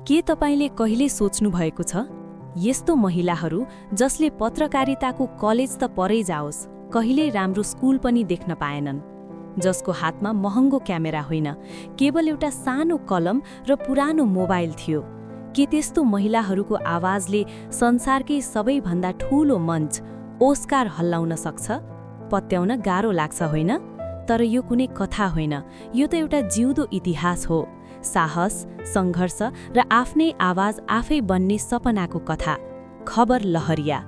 के तपाईले कहिले सोच्नु भएको छ यस्तो महिलाहरू जसले पत्रकारिताको कलेज त परै जाओस् कहिले राम्रो स्कुल पनि देख्न पाएनन्, जसको हातमा महँगो क्यामेरा होइन, केवल एउटा सानो कलम र पुरानो मोबाइल थियो। के त्यस्तो महिलाहरूको आवाजले संसारकै सबैभन्दा ठूलो मञ्च ओस्कार हल्लाउन सक्छ? पत्याउन गाह्रो लाग्छ होइन? तर यो कुनै कथा होइन, यो त एउटा जिउँदो इतिहास हो। साहस, सङ्घर्ष र आफ्नै आवाज आफै बन्ने सपनाको कथा। खबर लहरिया।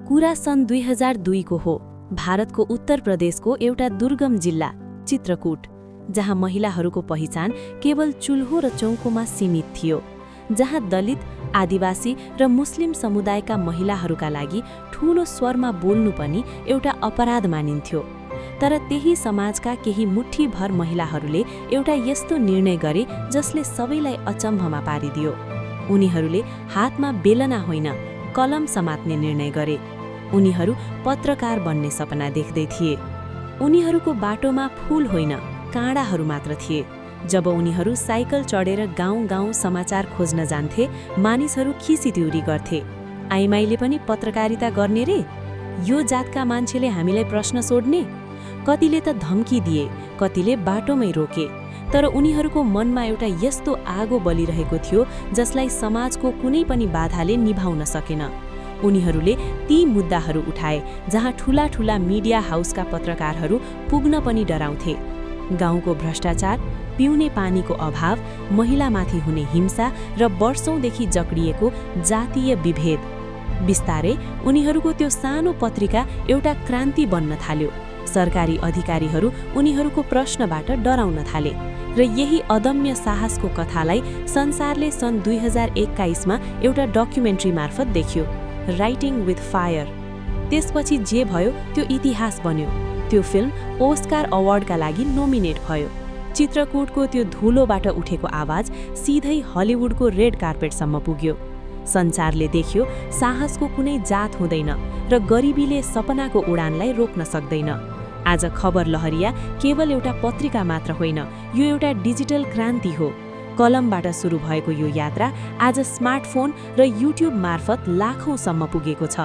कुरा सन् 2002 को हो। भारतको उत्तर प्रदेशको एउटा दुर्गम जिल्ला चित्रकूट, जहाँ महिलाहरूको पहिचान केवल चुल्हो र चौकोमा सीमित थियो, जहाँ दलित, आदिवासी र मुस्लिम समुदायका महिलाहरूका लागि ठूलो स्वरमा बोल्नु पनि एउटा अपराध मानिन्थ्यो। तर त्यही समाजका केही मुठ्ठीभर महिलाहरूले एउटा यस्तो निर्णय गरे जसले सबैलाई अचम्भमा पारिदियो। उनीहरूले हातमा बेलना होइन, कलम समात्ने निर्णय गरे। उनीहरू पत्रकार बन्ने सपना देख्दै थिए। उनीहरूको बाटोमा फूल होइन, काँडाहरू मात्र थिए। जब उनीहरू साइकल चढेर गाउँ-गाउँ समाचार खोज्न जान्थे, मानिसहरू खिसित्युरी गर्थे। आइमाईले पनि पत्रकारिता गर्ने रे? यो जातका मान्छेले हामीलाई प्रश्न सोध्ने? कतिले त धम्की दिए, कतिले बाटोमै रोके। तर उनीहरूको मनमा एउटा यस्तो आगो बलिरहेको थियो जसलाई समाजको कुनै पनि बाधाले निभाउन सकेन। उनीहरूले ती मुद्दाहरू उठाए जहाँ ठूला-ठूला मिडिया हाउसका पत्रकारहरू पुग्न पनि डराउँथे। गाउँको भ्रष्टाचार, पिउने पानीको अभाव, महिलामाथि हुने हिंसा र वर्षौंदेखि जक्डिएको जातीय विभेद। बिस्तारै उनीहरूको त्यो सानो पत्रिका एउटा क्रान्ति बन्न थाल्यो। सरकारी अधिकारीहरू उनीहरूको प्रश्नबाट डराउन थाले र यही अदम्य साहसको कथालाई संसारले सन् 2021 मा एउटा डकुमेन्ट्री मार्फत देख्यो, राइटिङ विथ फायर। त्यसपछि जे भयो त्यो इतिहास बन्यो। त्यो फिल्म ओस्कार अवार्डका लागि नोमिनेट भयो। चित्रकूटको त्यो धुलोबाट उठेको आवाज सिधै हलिउडको रेड कार्पेटसम्म पुग्यो। संसारले देख्यो साहसको कुनै जात हुँदैन र गरिबीले सपनाको उडानलाई रोक्न सक्दैन। आज खबर लहरिया केवल एउटा पत्रिका मात्र होइन, यो एउटा डिजिटल क्रान्ति हो। कलमबाट सुरु भएको यो यात्रा आज स्मार्टफोन र युट्युब मार्फत लाखौंसम्म पुगेको छ।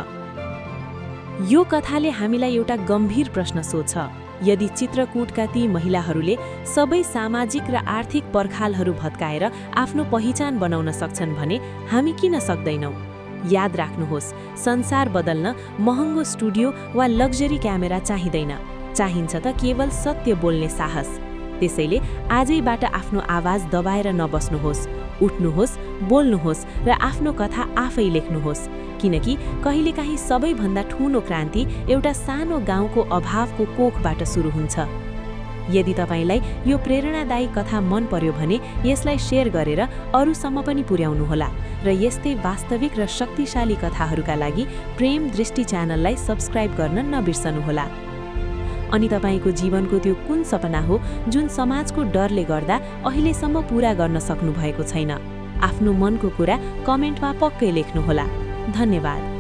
यो कथाले हामीलाई एउटा गम्भीर प्रश्न सोध्छ। यदि चित्रकूटका ती महिलाहरूले सबै सामाजिक र आर्थिक पर्खालहरू भत्काएर आफ्नो पहिचान बनाउन सक्छन् भने हामी किन सक्दैनौँ? याद राख्नुहोस्, संसार बदल्न महँगो स्टुडियो वा लग्जरी क्यामेरा चाहिँदैन, चाहिन्छ त केवल सत्य बोल्ने साहस। त्यसैले आजैबाट आफ्नो आवाज दबाएर नबस्नुहोस्, उठ्नुहोस्, बोल्नुहोस् र आफ्नो कथा आफै लेख्नुहोस्। किनकि कहिलेकाहीँ सबैभन्दा ठूलो क्रान्ति एउटा सानो गाउँको अभावको कोखबाट सुरु हुन्छ। यदि तपाईलाई यो प्रेरणादायी कथा मन पर्यो भने यसलाई शेयर गरेर अरूसम्म पनि पुर्याउनुहोला र यस्तै वास्तविक र शक्तिशाली कथाहरूका लागि प्रेम दृष्टि च्यानललाई सब्स्क्राइब गर्न नबिर्सनुहोला। अनि तपाईको जीवनको त्यो कुन सपना हो जुन समाजको डरले गर्दा अहिलेसम्म पूरा गर्न सक्नु भएको छैन? आफ्नो मनको कुरा कमेन्टमा पक्कै लेख्नुहोला। धन्यवाद।